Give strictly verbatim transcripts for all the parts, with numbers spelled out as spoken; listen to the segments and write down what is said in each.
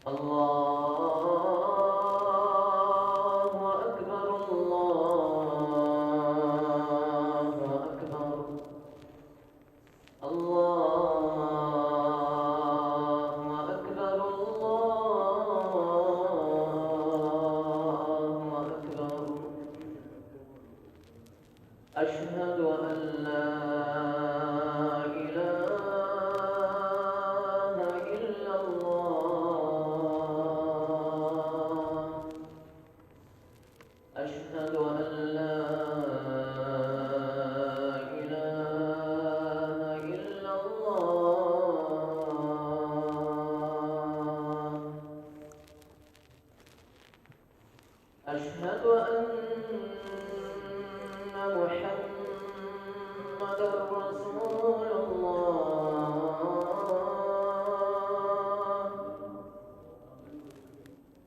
الله أكبر، الله أكبر، الله أكبر، الله أكبر. أشهد أن لا إله إلا الله. أشهد أن لا إله إلا الله. أشهد أن محمدا رسول الله.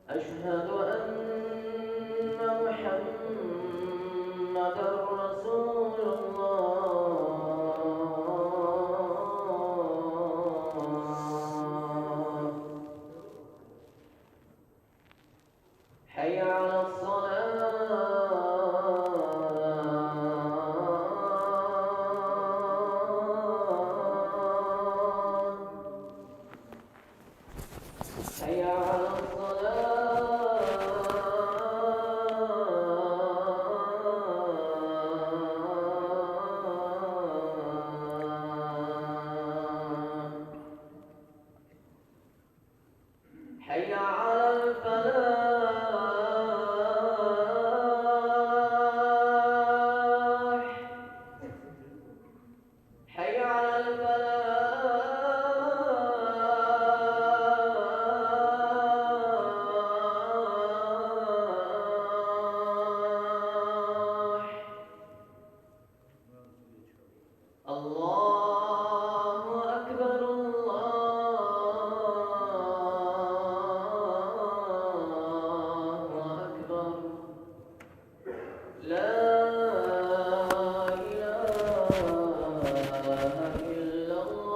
أشهد أن محمدا رسول الله. حي على الصلاة. حي على الصلاة. حي على الفلاح. حي على الفلاح. الله أكبر، الله أكبر. لا إله إلا الله.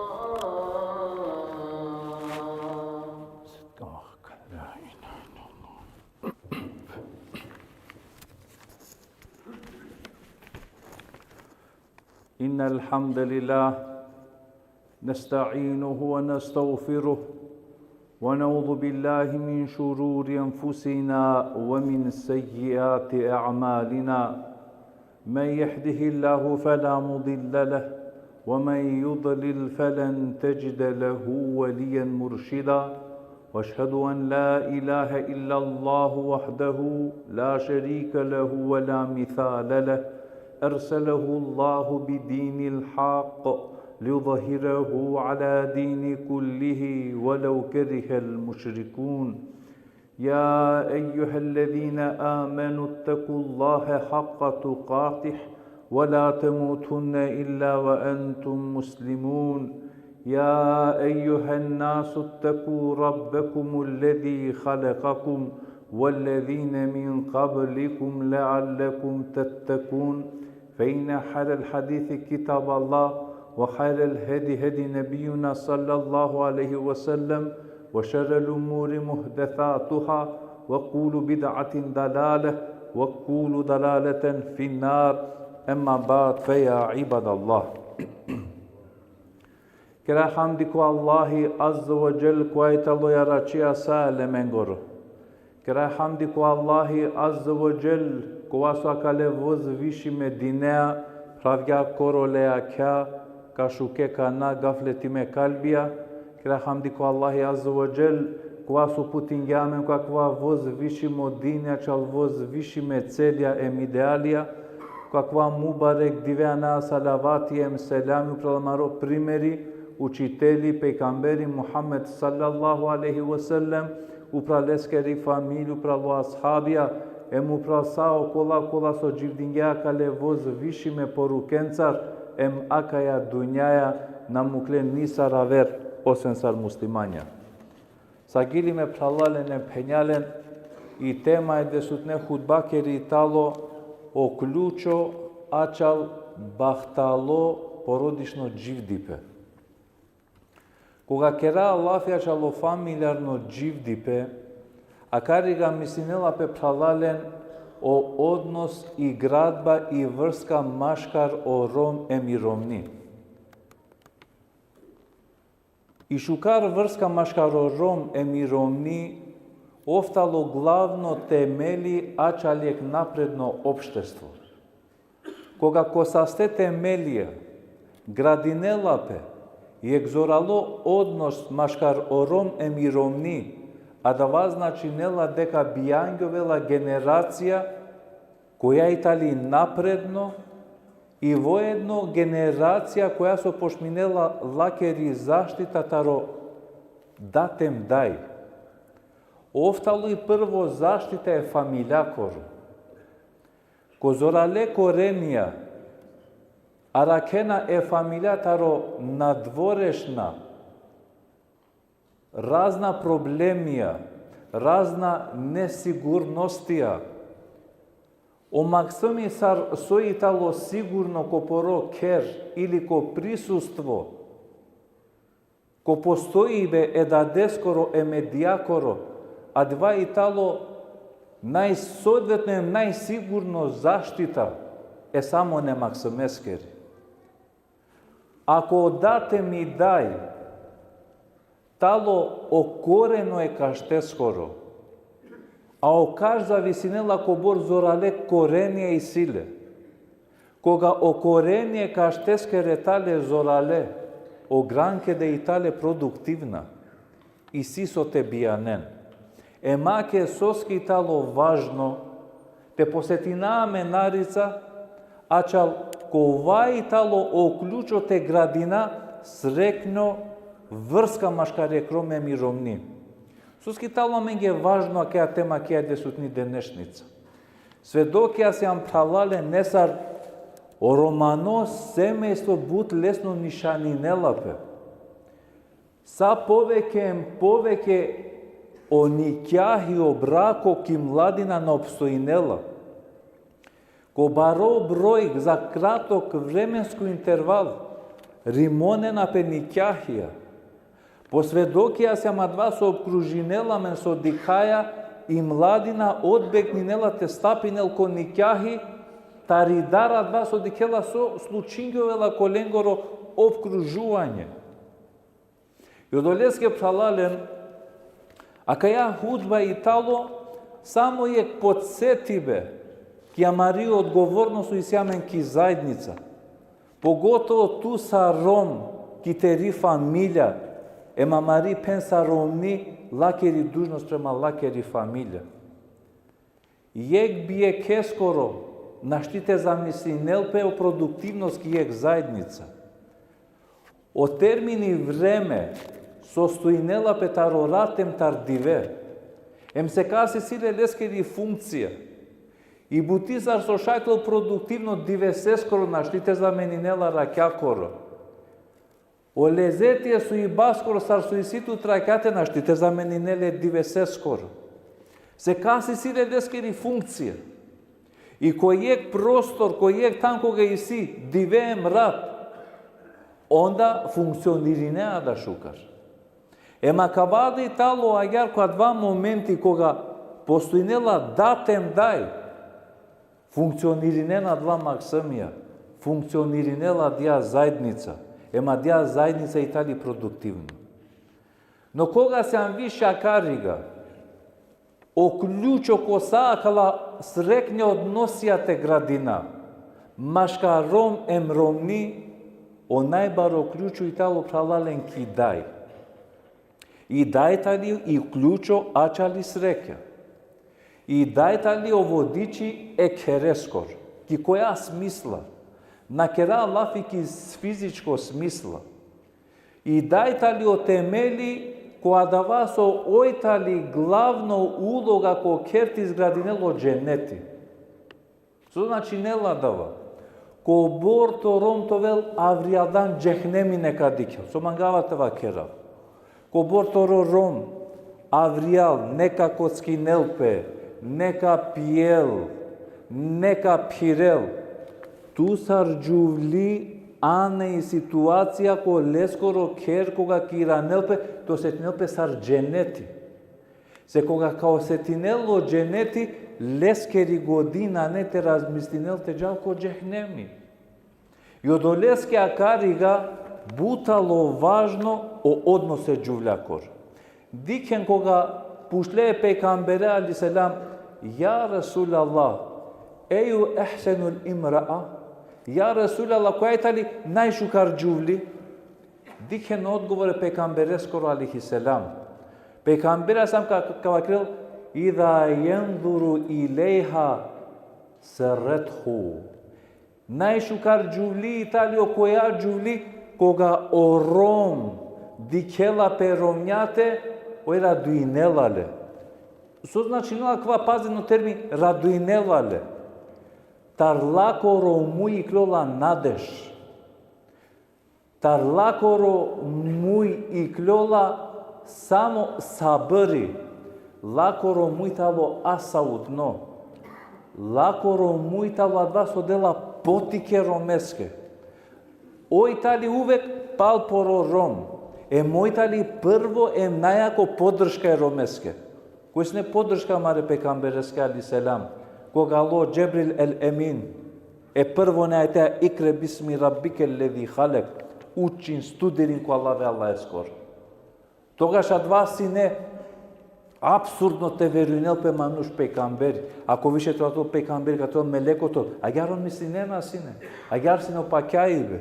إن الحمد لله نستعينه ونستغفره، ونعوذ بالله من شرور أنفسنا ومن سيئات أعمالنا. من يهده الله فلا مضل له، ومن يضلل فلن تجد له وليا مرشدا. وأشهد أن لا إله إلا الله وحده لا شريك له ولا مثال له، أرسله الله بدين الحق ليظهره على دين كله ولو كره المشركون. يا أيها الذين آمنوا اتقوا الله حق تقاته ولا تموتن إلا وأنتم مسلمون. يا أيها الناس اتقوا ربكم الذي خلقكم والذين من قبلكم لعلكم تتقون. فإن خير الحديث كتاب الله، وخير الهدي هدي نبينا صلى الله عليه وسلم، وشر الأمور محدثاتها، وكل بدعة ضلالة، وكل ضلالة في النار. أما بعد، فيا عباد الله. Kera hamdi ko Allahi Azze ve Dželle, kova tano jaračija sa elemengoro. Kera hamdi ko Allahi Azze ve Dželle, kova so akale vozvišime dinea phravgja koro le jakha, ka šuke kana gafletime kalbija. Kera hamdi ko Allahi Azze ve Dželle, kova so uputingja amen ko akava vozvišimo dinea, čal vozvišime celja em idealija, ko akava mubarek dive anav salavati em selami upral amaro primeri, učiteli, pejgamberi Muhammed sallallahu alejhi ve sellem, upral leskeri familija, upral o ashabija, em upral sa okola, kola so dživdingje akale vozvišime porukencar, em akaja dunjaja na mukle nisar aver, osven sar muslimanja. Sagili me phralalen em phenjalen, i tema e desutne hutbakeri tano o ključo ačal bahtalo porodično dživdipe. Koga kera lafi ačhalo familijarno dživdipe, akariga mislinela pe, phralalen, o odnos i gradba i vrska maškar o Rom em i romni. I šukar vrska maškar o Rom em i romni ov talo glavno temeli ačhal jekh napredno opštestvo. Koga ko saste temelija gradinela pe jekh zoralo odnos maškar o Rom em i romni, adava značinela deka bijangjovela generacija koja i tali napredno, i voedno generacija koja so počminela lakeri zaštita taro dat em daj. Ov talo i prvo zaštita e familijakoro. Ko zorale korenija arakhena e familija taro nadvorešna razna problemija, razna nesigurnostija. O maksimi sar so i talo sigurno ko poro kher ili ko prisustvo, ko postojibe e dadeskoro em e djakoro, adava i talo najsodvetno em najsigurno zaštita e samone maksimeskeri. Ako o dat em i daj talo o koreno e kašteskoro, a o kaš zavisinela kobor zorale korenija isi le. Koga o korenija e kašteskere tale zorale, o gran keda i tale produktivna, isi so te bijanen. Em ake soske i talo važno te posetina amen narica, ačhal kova i talo o ključo te gradina srekno vrska maškar jekh Rom em i romni. Soske i talo amenge važno akaja tema ki adesutni denešnica. Svedokija sijam, phralalen, nesar o romano semejstvo but lesno nišaninela pe. Sa poveke em poveke o nikjahi, o brako ki mladina na opstojinela. Ko baro broj za kratok vremensko interval rimonena pe nikjahija. Po svedokija sijam adava so opkružinela amen, so dikhaja i mladina odbegninela te stapinel ko nikjahi, tari dar adava so dikhela so slučingjovela ko lengoro opkružuvanje. I odoleske, phralalen, akaja hudba i talo samo jekh podsetibe ki amari odgovornost so isi amen ki zaednica. Pogotovo tu sar Rom, ki teri familija, em amari phen sar romni, lakeri dužnost prema lakeri familija. Jekh bijekheskoro našti te zamislinel pe o produktivnost ki jekh zaednica. O termini vreme sostojinela pe taro rat em tar dive. Em sekas isi le leskeri funkcija. I buti sar so šaj te ovel produktivno diveseskoro našti te zameninel arakjakoro. O lezeti e soibaskoro sar so isi tut rakjate našti te zameninel e diveseskoro. Sekas isi le leskeri funkcija. I ko jekh prostor, ko jekh than koga isi dive em rat, onda funkcionirinea da šukar. Em akava da i talo agjaar ko adava momenti koga postojinela dat em daj, funkcionirinena adala maksimija, funkcionirinela adaja zaednica, em adaja zaednica i tali produktivno. No koga sijam više akariga, o ključo ko sa akala srekne odnosija te gradina maškar Rom em romni, o najbaro ključo i talo, phralalen, ki daj. I daj tali i ključo ačhali srekja. I daj tali o vodiči e khereskoro. Ki koja smisla? Na kera lafi ki fizičko smisla. I daj tali o temeli ko adava so oj tali glavno uloga ko kher te izgradinel o dženeti. So značinela adava? Kobor to Rom te ovel avrijal dan džehenemi neka dikhel. So mangava te vakerav? Kobor toro Rom avrijal neka kockinel pe, neka pijel, neka phirel, tu sar džuvli Ane i situacija ko leskoro kher koga ka iranel pe, te osetinel pe sar dženeti. Se koga ka osetinel o dženeti, leskeri godi nane te razmislinel te džal ko džehnemi. I odoleske akariga but talo važno o odnose džuvljakor. Dikhen koga pučle e pejgambere alejhi selam: Ja Resulallah, eju ehsenul imra'a? Ja Resulallah, koja tali najšukar džuvli? Dikhen odgovor e pejgambereskoro alejhi selam. Pejgamberi sam ka, ka vakerel: Idha jenzuru ilejha serrethu. Najšukar džuvli i tali okoja džuvli koga o rom dikhela pe romnjate, oj raduinela le. So značinela kava, pazin o termin, raduinela le? Tar lakoro muj iklola nadeš. Tar lakoro muj iklola samo sabri. Lakoro muj talo asautno. Lakoro muj talo adava so dela potike romeske. Oj tali uvek pal poro rom. Em oj tali prvo em najjako podrška e romeske. Koj sine podrška amare pejgambereske alejhi selam? Koga alo Džebril el Emin, e prvo ne ajte: Ikre bismi rabbike lezi halek. Učin, studirin ko anava e Allaheskoro. Togaš adava sine apsurdno te verujnel pe manuš pejgamberi. Ako više te ovel pejgamberi, ka te ovel meleko te ovel. Agjaar on mislinena sine. Agjaar sine o pakjaibe.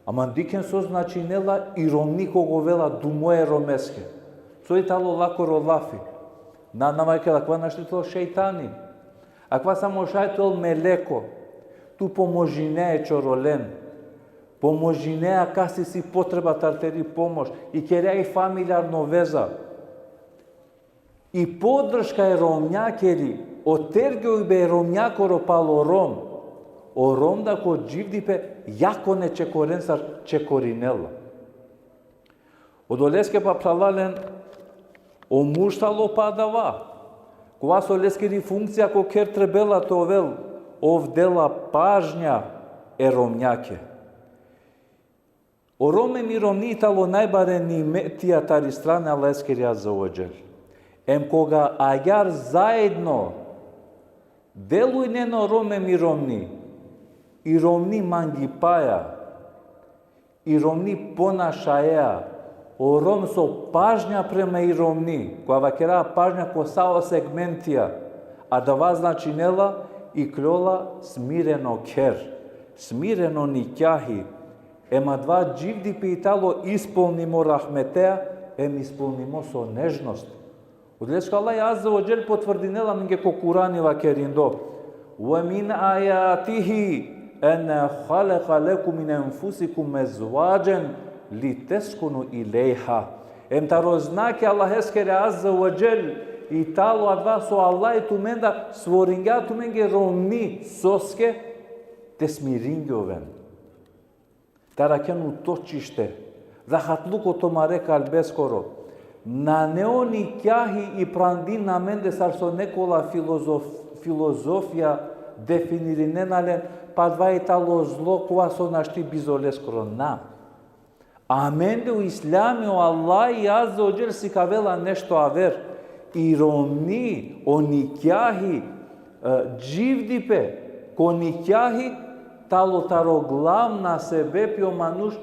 Ama dikhen so značinela i romni koga ovela dumo e romeske. So i talo lakoro lafi? Na, na vakerela, akava našti te ovel šejtani. Akava samo šaj te ovel meleko. Tu pomožinea e čorolen. Pomožinea kase isi potreba tar teri pomoš. Ikerea i familijarno veza. I podrška e romnjakeri, o tergjojbe e romnjakoro palo rom. O rom da ko dživdipe jakone čekoren sar čekorinela. Odoleske, pa phralalen, o muž talo pa adava. Kova so leskiri funkcija ko kher trebela te ovel, ov dela pažnja e romnjake. O rom em i romni talo najbare nimetija tari strana e Allaheskiri azze ve dželle. Em koga agjaar zaedno delujnen o rom em i romni, i romni mangipaja, i romni ponašaja, o rom so pažnja prema i romni, kova vakera pažnja ko sa o segmentija, adava značinela iklola smireno kher, smireno nikjahi, em adava dživdipe i talo ispolnimo rahmetea, em ispolnimo so nežnost. Odoleske Allah azze ve dželle potvrdinela amenge ko Kurani vakerindo: Ve min ajatihi en halaka lekum min enfusikum ezvađen li teskunu ilejha. Em taro znake Allaheskere azze ve dželle i talo adava so Allah tumendar stvoringja tumenge romni, soske? Te smiringjoven. Te arakhen utočište, rahatluko tumare kalbeskoro. Nane o nikjahi i prandin amende sar so nekola filozof-, filozofija definirinena len, pa adava i talo zlo kova so našti bizo leskoro. Na. Amende o islami, o Allah azze ve dželle sikavela nešto aver. I romni, o nikjahi, e, dživdipe ko nikjahi, talo taro glavna sebepi o manuš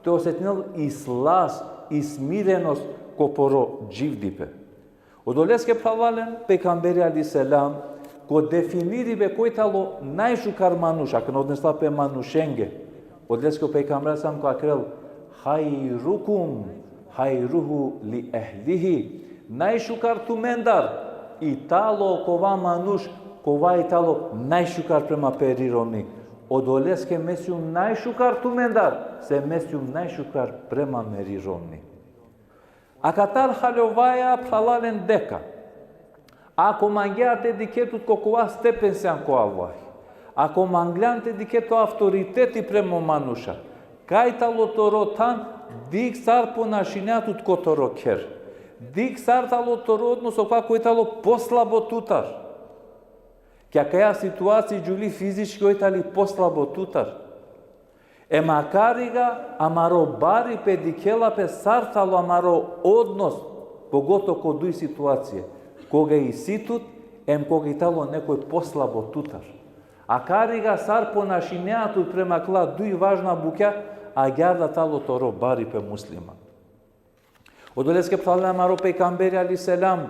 te osetinel i slas, i smirenost ko poro dživdipe. Odoleske, phralalen, pejgamberi alejhi selam, ko definiribe koj talo najšukar manuš, akana odnesla pe manušenge. Odoleske o pejgamberi sam ka vakerel: Hajrukum hajruhu li ehlihi. Najšukar tumendar i talo kova manuš, kova i talo najšukar prema peri romni. Odoleske me sijum najšukar tumendar, se me sijum najšukar prema meri romni. Akatar haljovaja, phralalen, deka ako mangea te dikhe tut ko kova stepen sian ko Allah, ako mangljan te dikhe to autoriteti prema o manuša, kaj talo toro than, dikh sar ponašinea tut ko toro kher. Dikh sar talo toro odnos, okova koj talo poslabo tutar. Ki akaja situacija džuvli fizički oj tali poslabo tutar. Em akariga amaro baripe dikhela pe sar talo amaro odnos, pogotovo ko duj situacije. Koga isi tut, em koga i talo nekoj poslabo tutar. Akariga sar ponašinea tut prema kala duj važna bukja, agjaar da talo toro baripe musliman. Odoleske phralalen, amaro pejgamberi alejhi selam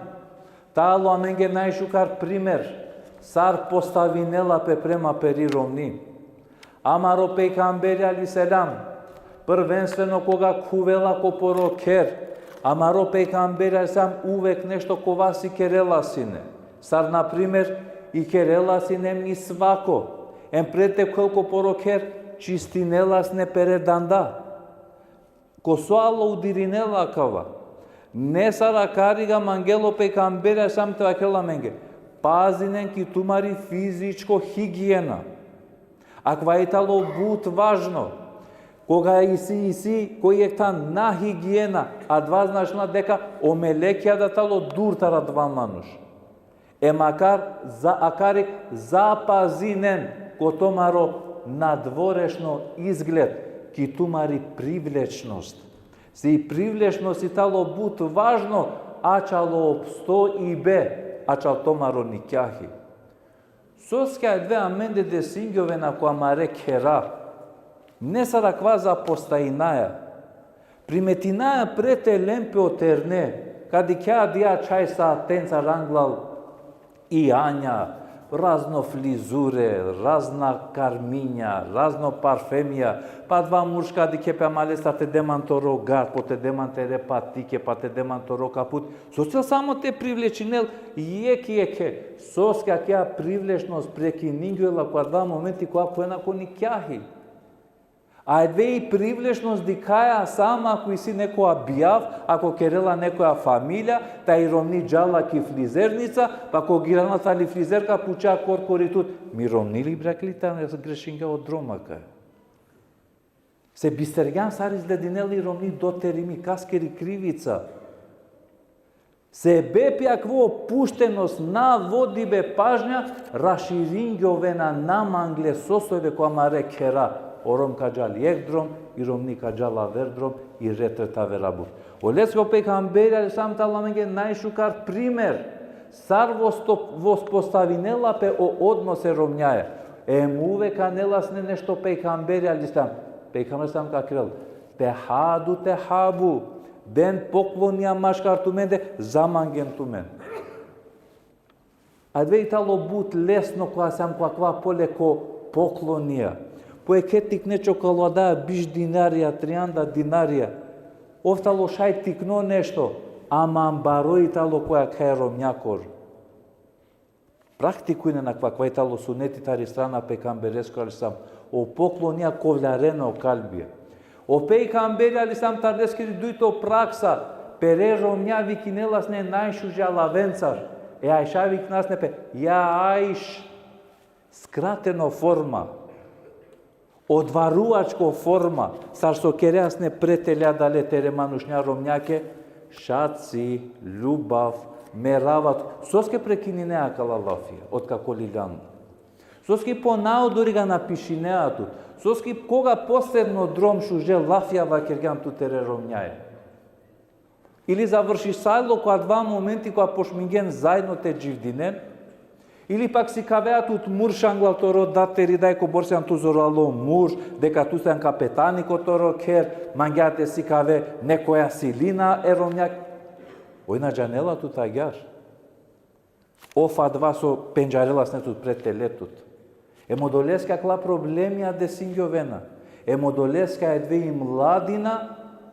talo amenge najšukar primer sar postavinela pe prema peri romni. Amaro pejgamberi alejhi selam, prvenstveno koga khuvela ko poro kher, amaro pejgamberi alejhi selam uvek nešto kova sikerela sine. Sar na primer, ikerela sine misvako, em pred te khuvel ko poro kher, čistinela sine pere danda. Ko so Allah udirinela akava? Nesar akariga mangela o pejgamberi alejhi selam te vakerel amenge: Pazinen ki tumari fizičko higijena. Akava i talo but važno. Koga isi, isi koj jekh than na higijena, adava značinela deka o melekja da talo dur taro adava manuš. Em akar, za, akari zapazinen ko tumaro nadvorešno izgled, ki tumari privlečnost. Se i privlečnost i talo but važno, ačhal o opstojibe, ačhal tumaro nikjahi. Soske adava amende desingjovena ko amare khera. Nesar akava zapostajinaja. Primetinaja pred te len pe o terne, ka dikhea adaja čhaj sa tenca ranglal i anja, razno flizure, razna karminja, razno parfemija, pa adava murš ka dikhe pe, ama lestar te de man toro gar, po te de man tere patike, pa te de man toro kaput. Soske samo te privlečinel jekh jekhe, soske akaja privlečnost prekiningjola ko adava momenti kova khuvena ko nikjahi. A adava i privlečnost dikhaja samo ako isi nekoja bijav, ako kerela nekoja familija, ta i romni džala ki flizernica, pa koga iranela tali flizerka, puča korkori tut: Mi romni li, brakli, ta grešingja o drom akaja? Se bistergjan sar izgledinela i romni doterimi, kaskeri krivica. Sebepi akava opuštenost, na vodibe pažnja, raširingjovena, na mangle sosojbe ko amare khera. O rom ka džal jekh drom, i romni ka džal aver drom, i red tret aver abur. Oleske o pejgamberi alejhi selam talo amenge najšukar primer sar vosto-, vospostavinela pe o odnos e romnjaja. Em uvek anela sine nešto pejgamberi alejhi selam. Pejgamberi alejhi selam ka kerel: Tehadu tehabu, den poklonija maškar tumende, zamangen tumen. Adava i talo but lesno kova sijam ko akava pole ko poklonija. Po jekhe tikne čokolada biš dinarija, trianda dinarija. Ov talo šaj tikno nešto, ama baro i talo ko jakha e romnjakoro. Praktikujnen akava, akava i talo suneti tari strana pejgambereskoro alejhi selam. O poklonija kovlarena o kalbija. O pejgamberi alejhi selam tari leskiri dujto praksa, pere romnja vikinela sine najšuže alavencar. E Ajša vikinela sine pe: Ja Ajš, skrateno forma. Odvaruvačko forma, sar so kerea sine pred tele adale tere manušnja romnjake, šaci, ljubav, meravat. Soske prekininea akala lafija, otkako liljan? Soske ponaodori ga napišinea tut? Soske koga posledno drom šuže lafija vakergjan tut tere romnjaja? Ili završisalo ko adava momenti kova počmingjen zaedno te dživdinen, ili pak sikavea tut murš anglal toro dat teri daj, kobor sijam tu zoralo murš, deka tu sijam kapetani ko toro kher, mangea te sikave nekoja silina e romnjak. Oj na džanela tut agjaar. Ov adava so pendžarela sine tut pred tele tut. Em odoleske akala problemija desingjovena. Em odoleske adava i mladina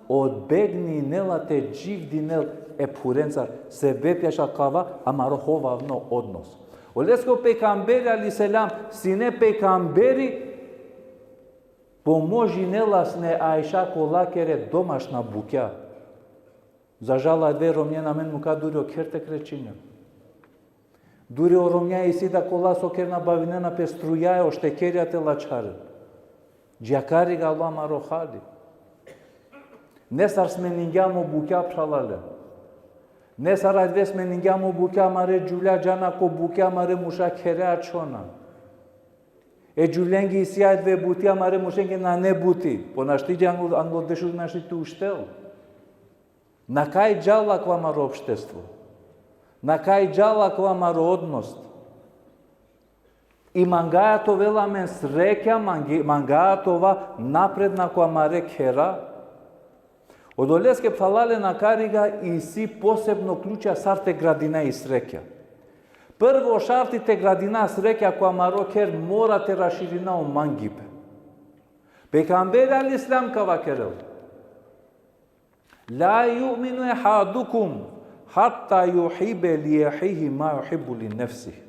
odbegninela te dživdinel e phurencar. Sebepi ačhal akava amaro hovavno odnos. Oleske o pejgamberi alejhi selam sine pejgamberi, pomožinela sine Ajša ko lakere domašna bukja. Za žal, adava romnjen amen muka duri o kher te krečinen. Duri o romnja isi da kola so kerna, bavinena pe strujaja, o štekerja te lačharen. Dži akari galo amaro hali. Nesar smeningjam o bukja, phralalen. Nesar adava smeningjam o bukja, amare džuvlja džana ko bukja, amare murša khere ačhona. E džuvlenge isi ajde buti, amare mušenge nane buti. Po našti džan, anglo dešudina našti te uštel. Na kaj džala akava amaro opštestvo? Na kaj džala akava amaro odnos? I mangaja te ovel amen srekja, mangi-, mangaja te ova napredna ko amare khera. Odoleske phralalen akariga isi posebno ključa sar te gradina i srekja. Prvo šarti te gradina srekja ko amaro kher mora te raširina o mangipe. Pejgamberi alejhi selam ka vakerel: La yu'minu ahadukum hatta yuhibbe li ahihi ma yuhibbu li nefsihi.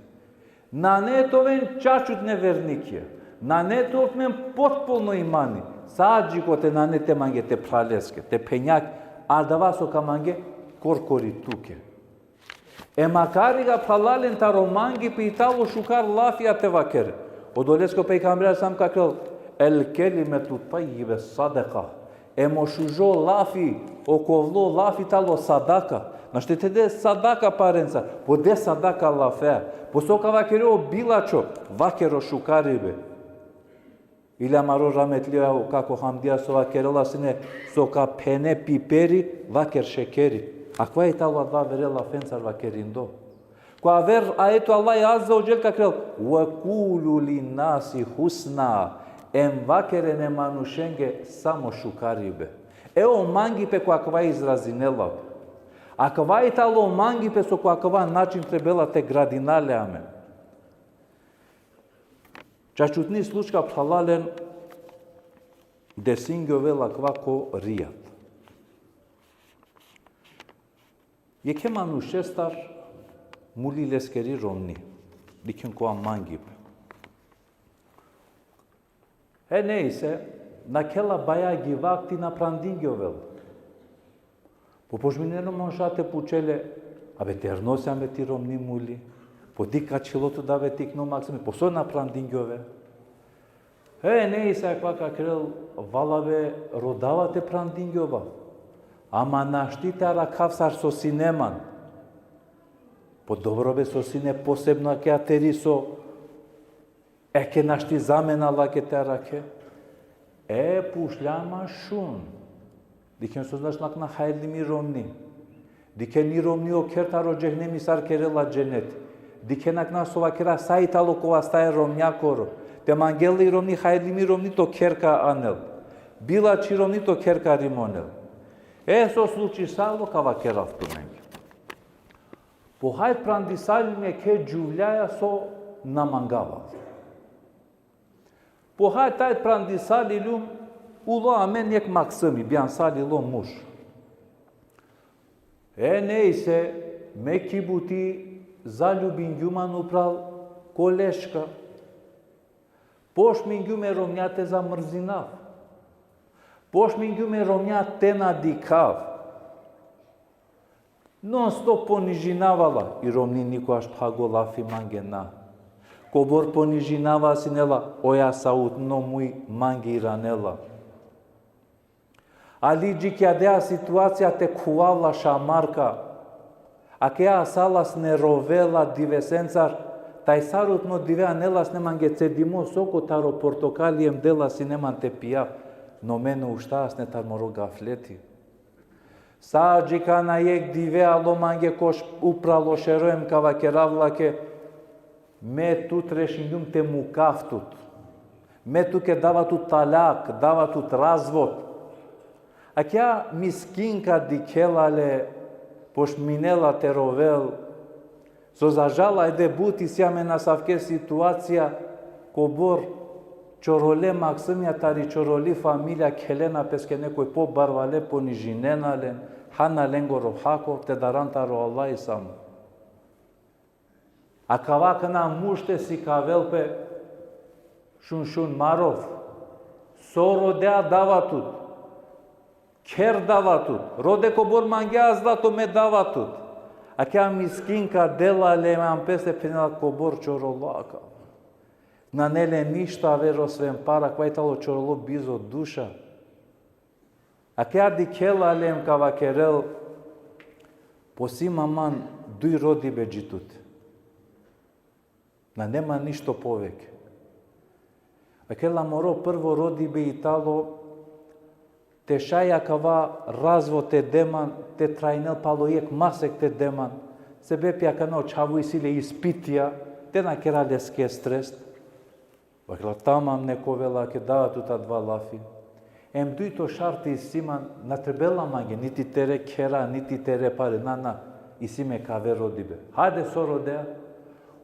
Nane te oven čačutne vernikija. Nane te oven potpuno imani. Sa dži kote nane te mange te phraleske, te phenjak, adava so ka mange korkori tuke. E makariga phralalen taro mangipe i talo šukar lafija te vakere. Odoleske o pejgamberi sam ka kerel: El kelimetu tajjibe sadaka. Em o šužo lafi, o kovlo lafi talo sadaka. Našti te de sadaka parenca, po de sadaka lafe. Po so ka vakere o bilačo, vaker o šukaribe. Ili amaro rahmetli o kako Hamdija so vakerela sine, so ka phene piperi, vaker šekeri. Akava i talo adava vere lafencar vakerindo. Ko aver ajetu Allah azze ve dželle ka kerel: Ve kulu linnasi husna. Em vakeren e manušenge samo šukaribe. E o mangipe ko akava izrazinela. Akava i talo mangipe so ko akava način trebela te gradina le amen. Čačutni slučka phralalen desingjovela akava ko Rijad. Jekhe manušestar muli leskeri romni, dikhen kova mangipe. E nejse, nakhela bajagi vakti, na prandingjovel. Po požminena manuša te pučel le: Abe, terno si abe ti romni muli? Po dikh ka čhilo tut ave tikno maksumi, po so na prandingjove? E nejse, akava ka kerel: Vala be, rodava te prandingjova. Ama našti te arakhav sar so sine man. Po dobro be, so sine posebno akija teri so eke našti zamena lake te arakhe. E, pučhlja man šun. Dikhen so znaš akana hajrlimi romni. Dikhen i romni o kher taro džehenemi sar kerela dženet. Dikhen akana so vakera sa i talo ko vasta e romnjakoro. Te mangel i romni, hajrlimi romni to kher ka anel. Bilači romni to kher ka rimonel. E, so slučisalo ka vakerav tumenge. Po hajt prandisali me jekhe džuvljaja so na mangava. Po hajt taj prandisali lum, ulo amen jekh maksumi, bijansalilo muž. E nejse, me ki buti zaljubingjum man upral ko leška. Pošmingjum e romnja te zamrzinav. Pošmingjum e romnja te na dikhav. Non stop ponižinava la, i romni nikogaš phago lafi mange na. Kobor ponižinava sine la, oja sa utno muj mange iranela. Ali dži ki adaja situacija te khuvav la šamarka. Akija asala sine, rovela divesencar, taj sar utno dive anela sine mange cedimo soko taro portokali em dela sine man te pijav. No me na uštava sine tar moro gafleti. Sa džikana jekh dive alo mange ko š-, upral o šero em ka vakerav lake: Me tut rešingjum te mukav tut. Me tuke dava tut talak, dava tut razvod. Akija miskinka dikhela le, pošminela te rovel. So za žal ajde but isi amen asavke situacija, kobor čorole maksumja tari čoroli familija khelena peske nekoj pobarvale, ponižinena len, hana lengoro hako, te daran taro Allah i samo. Akava akana muž te sikavel pe: Šun, šun, ma rov. So rodea dava tut. Kher dava tut. Rode kobor mangea zlato, me dava tut. Akija miskinka dela le man peste, phenela: Kobor čorolo akava. Nane le ništo aver osven para, akava i talo čorolo bizo duša. Akija dikhela le em ka vakerel: Po si ma man duj rodibe dži tut. Nane man ništo poveke. Vakerela moro prvo rodibe i talo te šaj akava razvod te de man, te trajnel palo jekh masek te de man. Sebepi akana o čhavo isi le ispitija, te na kera leske stres. Vakerela tamam, nek ovela, ka dava tut adava lafi. Em dujto šarti isi man, na trebela mange niti tere khera, niti tere pare, na, na, isi me kave rodibe. Hajde so rodea,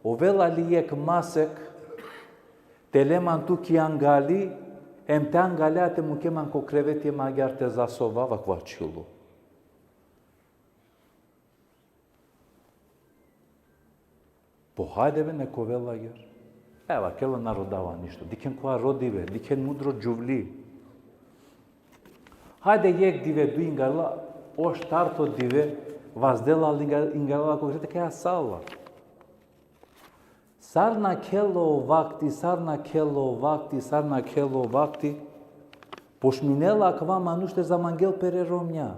ovela li jekh masek, te le man tu ki angali, em te angalea te muke man ko kreveti, em agjaar te zasova, akava ačhilo. Po hajde be, nek ovela agjaar. E, vakerela na rodava ništo. Dikhen kova rodibe, dikhen mudro džuvli. Hajde jekh dive, duj ingarela, o štarto dive, vazdela li inga-, ingarela ko kreveti, ka asala. Sar nakhela o vakti, sar nakhela o vakti, sar nakhela o vakti, pošminela akava manuš te zamangel pere romnja.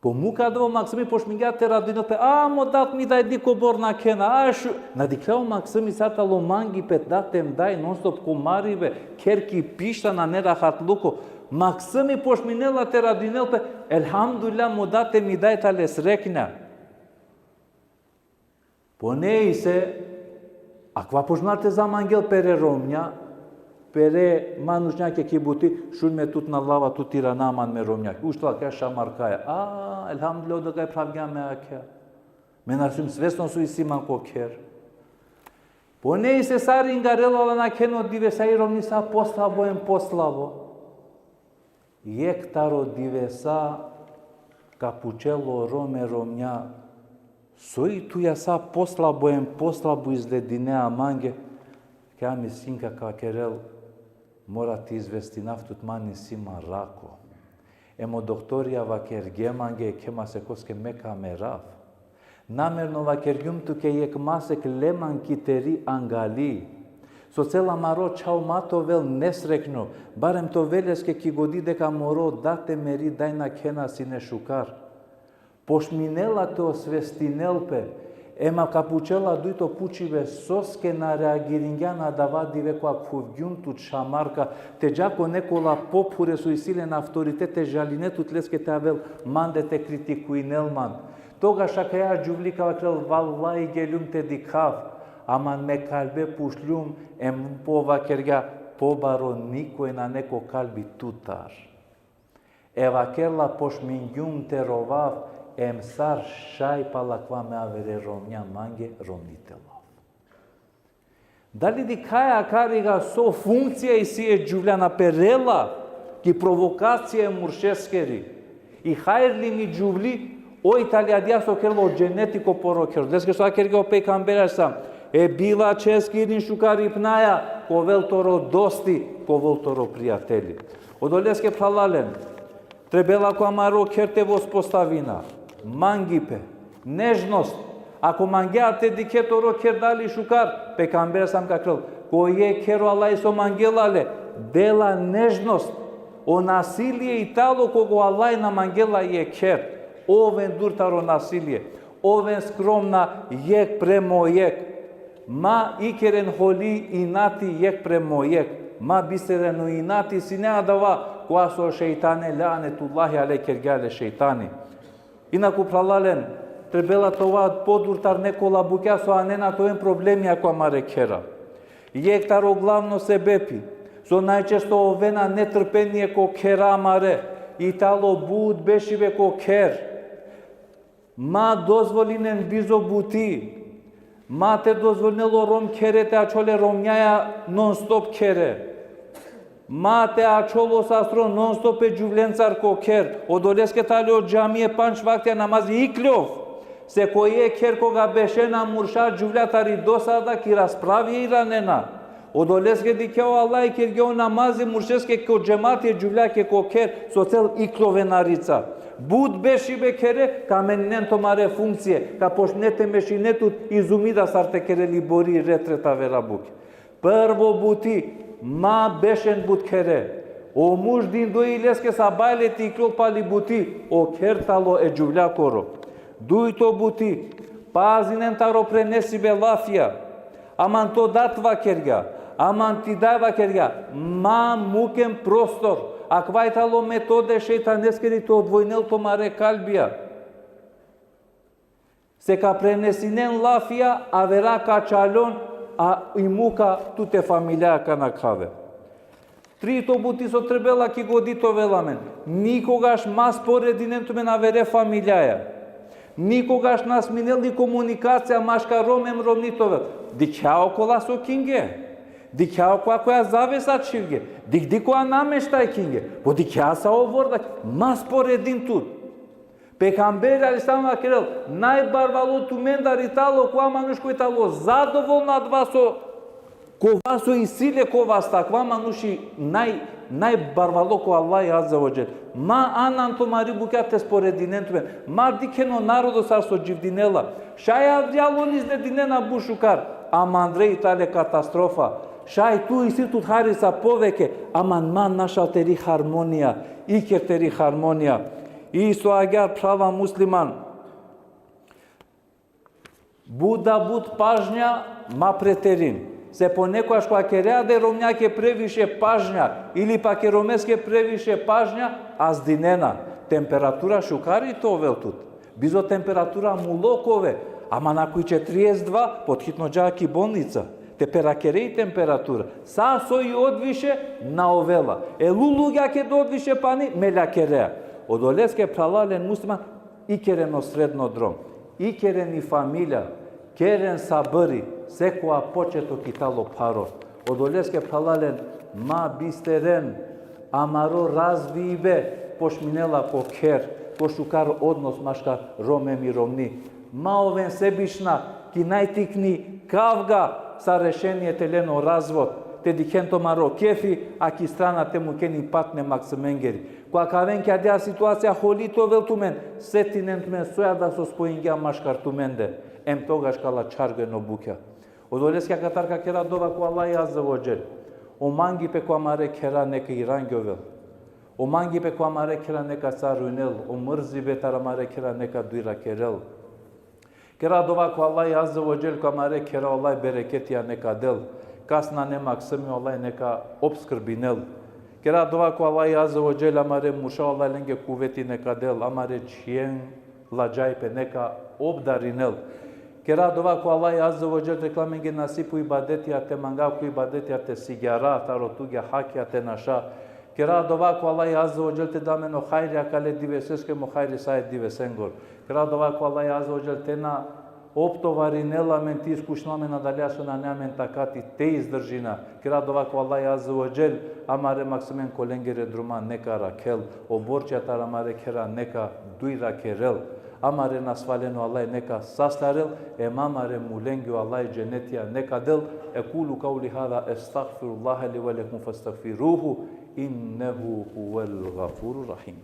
Po muk adava o maksumi pošmingja te radujnel pe, a mo dat mi daj, dikobor nakhena, a šu-, na dikhlja o maksumi sar tano mangipe, dat em daj, non stop ko maribe, kher ki pišta, nane rahatluko. Maksumi pošminela te radujnel pe, elhamdulillah, mo dat em daj tane srekna. Po nejse, akava pošminela te zamangel pere romnja, pere manušnjake ki buti, šun me tut na lava, tut irana man me romnjake. Uštela ka šamarkaja. A, elhamdulillah, odokaj phravgja me akhe. Me na sijum svesno so isi man ko kher. Po nejse, sar ingarela, la nakhena o dive, sa i romni sa poslabo em poslabo. Jekh taro divesa ka pučel o rom e romnja: Soj tuja sa poslabo em poslabo izgledinea mange? Kea miskinka ka vakerel: Mora te izvestinav tut, man isi man rako. Em o doktorija vakerge mange, kea masekoske me ka merav. Namerno vakergjum tuke, jekh masek le man ki teri angali. Socela amaro čhavo ma te ovel nesrekno, barem te ovel leske ki godi deka moro dat em meri daj nakhena sine šukar. Pošminela te osvestinel pe, em ka pučela dujto pučibe, soske na reagiringjan adava dive kova khuvgjum tut šamarka, te dža ko nekola pophure so isi len avtoritet, te žaline tut leske, te avel mande te kritikujnel man. Togaš akaja džuvli ka vakerel: Vallahi, geljum te dikhav, ama me kalbe pučljum, em po vakergja: Pobaro nikoj nane ko kalbi tutar. E vakerela: Pošmingjum te rovav, em sar šaj pala akava me avere romnja mange romni te lav. Dali dikhaja akariga so funkcija isi e džuvlja, na perela ki provokacija e muršeskeri. I hajrli mi džuvli, oj tali adaja so kerela o dženeti ko poro kher. Leske so vakergja o pejgamberi alejhi selam: E bilačheski irin šukaripnaja, ka ovel toro dosti, ka ovel toro prijateli. Odoleske, phralalen, trebela ko amaro kher te vospostavina mangipe, nežnost. Ako mangea te dikhe toro kher dali šukar, pejgamberi sam ka vakerel: Ko jekh kher o Allah so mangela le, dela nežnost. O nasilje i talo koga o Allah na mangela jekh kher. Oven dur taro nasilje. Oven skromna jekh prema jekh. Ma ikeren holi, inati jekh prema jekh. Ma biseren o inati, sine adava kova so šejtane, lanetullahi alejh, kergja le šejtani. Inaku, phralalen, trebela te ova podur tar nekola bukja so anena te oven problemija ko amare khera. Jekh taro glavno sebepi so najčesto ovena netrpenie ko khera amare, i talo but bešibe ko kher. Ma dozvolinen bizo buti. Ma te dozvolinel o rom khere te ačhol e romnjaja non stop khere. Ma te ačhol o sastro non stop e džuvlencar ko kher. Odoleske tali o džamie pandž vaktija namazi ikljov. Se ko jekh kher koga bešena murša džuvlja tari dosada ki raspravie iranena. Odoleske dikhe o Allah kergja o namazi muršeske ko džemati e džuvljake ko kher, so cel ikljovena rica. But bešibe khere, ka meninen tumare funkcie, ka počne te mešine tut izumi da sar te kere li bori retre te avera bukja. Prvo buti, ma bešen but khere. O murš dindo i leske sabajle te iklol pali buti, o kher talo e džuvljakoro. Dujto buti, pazinen taro prenesibe lafija. Aman to dat vakergja, Aman ti daj vakergja, ma muken prostor. Akava i tano metode šejtaneskeri te odvojnel tumare kalbija. Se ka prenesinen lafija, avera ka čalon, a i muka tut e familija ka nakhave. Trito buti so trebela ki godi te ovel amen. Nikogaš ma sporedinen tumen avere familijaja. Nikogaš na sminel i komunikacija maškar Rom em romni te ovel. Dikhea okola so kinge. Dikhea okola koja zavesa čhivge. Dikh, dikh koja nameštaj kinge. Po dikhea sa o vorda. Ma sporedin tut. Pejgamberi alejhi selam vakerel, najbarvalo tumendar i tano kova manuš koj tano zadovolno adava so, kova so isi le ko vasta, kova manuš i naj, najbarvalo ko Allah azze ve dželle. Ma anan tumari bukja te sporedinen tumen. Ma dikhen o narodo sar so dživdinela. Šaj avrijal on izledinena but šukar. Ama andre i tale katastrofa. Šaj tu isi tut hari sa poveke. Aman ma našal teri harmonija. Iker teri harmonija. Isto agjaar phrala musliman. But da but pažnja ma preterin. Se ponekogaš kova kerea e romnjake previše pažnja, ili pak e romeske previše pažnja, azdinena. Temperatura šukar i te ovel tut. Bizo temperatura mulo ka ove, ama nakoj četrieset dva, podhitno dža ki bolnica. Te perakere i temperatura. Sa so i odviše na ovela. E lulugja ked odviše pani, meljakerea. Odoleske phralalen musliman, ikeren o sredno drom. Ikeren i familija. Keren sabri. Sekova početok i tano pharo. Odoleske phralalen, ma bisteren amaro razvibe, pošminela ko kher, ko šukar odnos maškar Rom em i romni. Ma oven sebična, ki najtikni kavga sa rešenie te len o razvod, te dikhen tumaro kefi, a ki strana te muken i patne maksimengeri. Kova ka aven ki adaja situacija holi te ovel tumen, setinen tumen soj adaja so spojingja maškar tumende, em togaš ka la čhargen o bukja. Odoleske akatar ka kera dova ko Allah azze ve dželle. O mangipe ko amare khera neka irangjovel. O mangipe ko amare khera neka carujnel. O mrzibe taro amare khera neka dujrakerel. Kera dova ko Allah azze ve dželle, ko amare khera o Allah bereketija neka del. Kas nane maksimi, o Allah neka opskrbinel. Kera dova ko Allah azze ve dželle, amare murša o Allah lenge kuveti neka del, amare čhijen ladžajpe neka obdarinel. Kera dova ko Allah azze ve dželle te ovel amenge nasipi ibadetija te manga, ko ibadetija te sigjara, taro tugja hakija te naša. Kera dova ko Allah azze ve dželle te del amen o hajri akale diveseske em o hajri sa e divesengoro. Kera dova ko Allah azze ve dželle te na optovarinel amen, te iskušinel amen adalea so nane amen takati te izdržina. Kera dova ko Allah azze ve dželle, amare maksimen ko lengere druma neka arakhel, o borčija taro amare khera neka dujrakerel. Amare nasvalen o Allah neka saslarel, em amare mulenge o Allah dženetija neka del. أقول قولي هذا أستغفر الله لي ولكم فاستغفروه إنه هو الغفور الرحيم.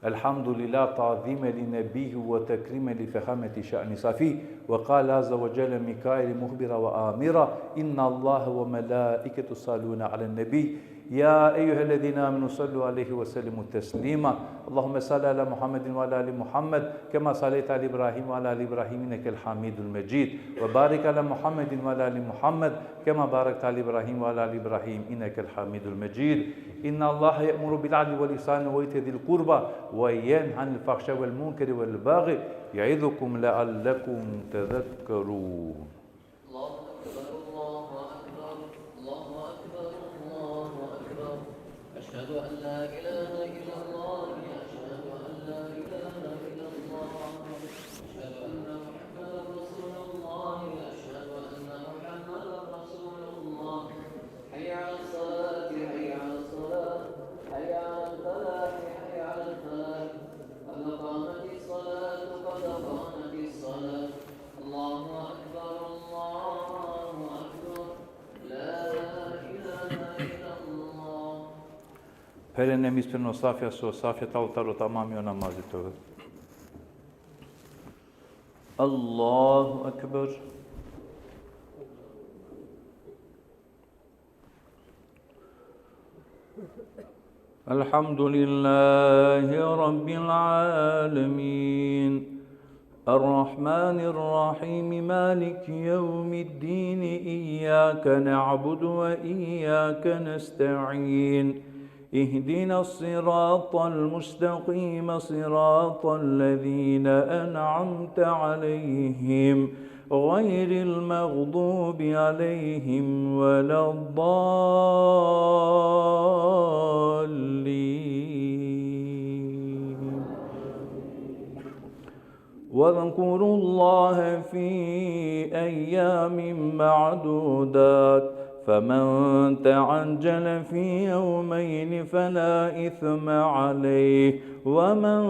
الحمد لله تعظيما لنبيه وتكريما لفخامة شأن صفيه. وقال عز وجل من قائل مخبرا وآمرا: إن الله وملائكته يصلون على النبي، يا أيها الذين آمنوا صلوا عليه وسلموا تسليما. اللهم صل على محمد وعلى آل محمد كما صليت على إبراهيم وعلى آل إبراهيم إنك الحميد المجيد. وبارك على محمد وعلى آل محمد كما باركت على إبراهيم وعلى آل إبراهيم إنك الحميد المجيد. إن الله يأمر بالعدل والإحسان وإيتاء ذي القربى وينهى عن الفحشاء والمنكر والبغي يعظكم لعلكم تذكرون. الله أكبر، الله أكبر، الله أكبر، الله أكبر. أشهد أن لا إله إلا الله، أشهد أن لا إله إلا الله. أشهد أن محمدا رسول الله، أشهد أن محمدا رسول الله. حي على الصلاة، حي على الصلاة، حي على الفلاح، حي على الفلاح. قد قامت الصلاة، قد قامت الصلاة. الله أكبر، الله أكبر. لا إله إلا الله. Pherena e ispravno safja, so safja tano taro tamami o namazi te ovel. الله أكبر. الحمد لله رب العالمين. الرحمن الرحيم. مالك يوم الدين. إياك نعبد وإياك نستعين. اهدنا الصراط المستقيم، صراط الذين أنعمت عليهم، غير المغضوب عليهم ولا الضالين. واذكروا الله في أيام معدودات، فمن تعجل في يومين فلا إثم عليه، ومن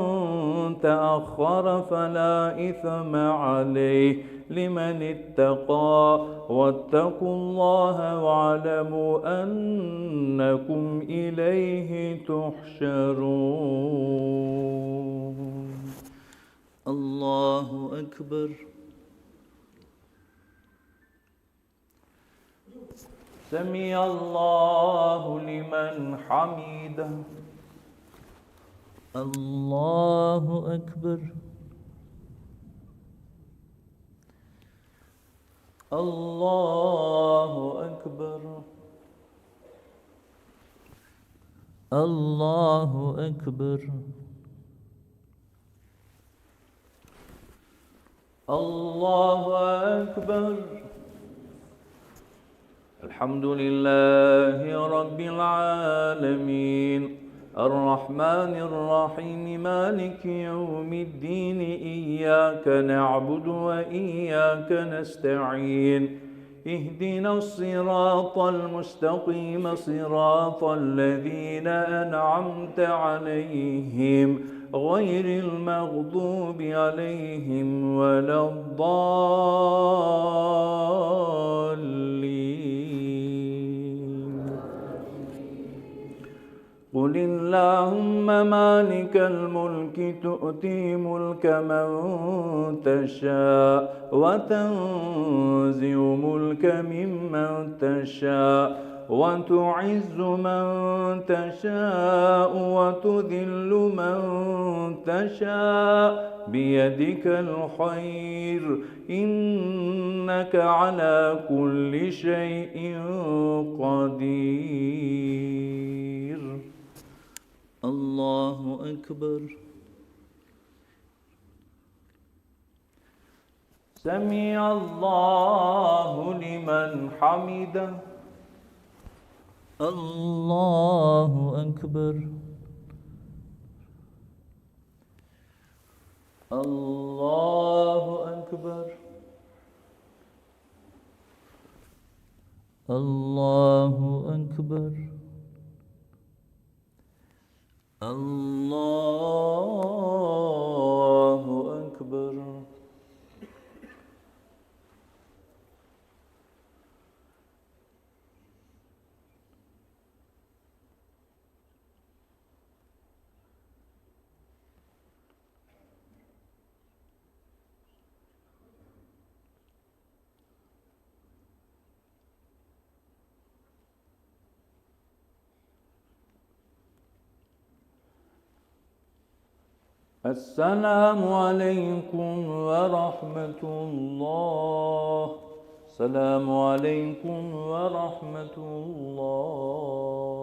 تأخر فلا إثم عليه، لمن اتقى. واتقوا الله واعلموا أنكم إليه تحشرون. الله أكبر. سمع الله لمن حمده. الله أكبر. الله أكبر. الله أكبر. الله أكبر. الحمد لله رب العالمين. الرحمن الرحيم. مالك يوم الدين. إياك نعبد وإياك نستعين. اهدنا الصراط المستقيم، صراط الذين أنعمت عليهم، غير المغضوب عليهم ولا الضالين. قل اللهم مالك الملك، تؤتي ملك من تشاء، وتنزع ملك ممن تشاء، وتعز من تشاء، وتذل من تشاء، بيدك الخير، إنك على كل شيء قدير. الله أكبر. سمع الله لمن حمده. الله أكبر. الله أكبر. الله أكبر. الله أكبر. السلام عليكم ورحمة الله. السلام عليكم ورحمة الله.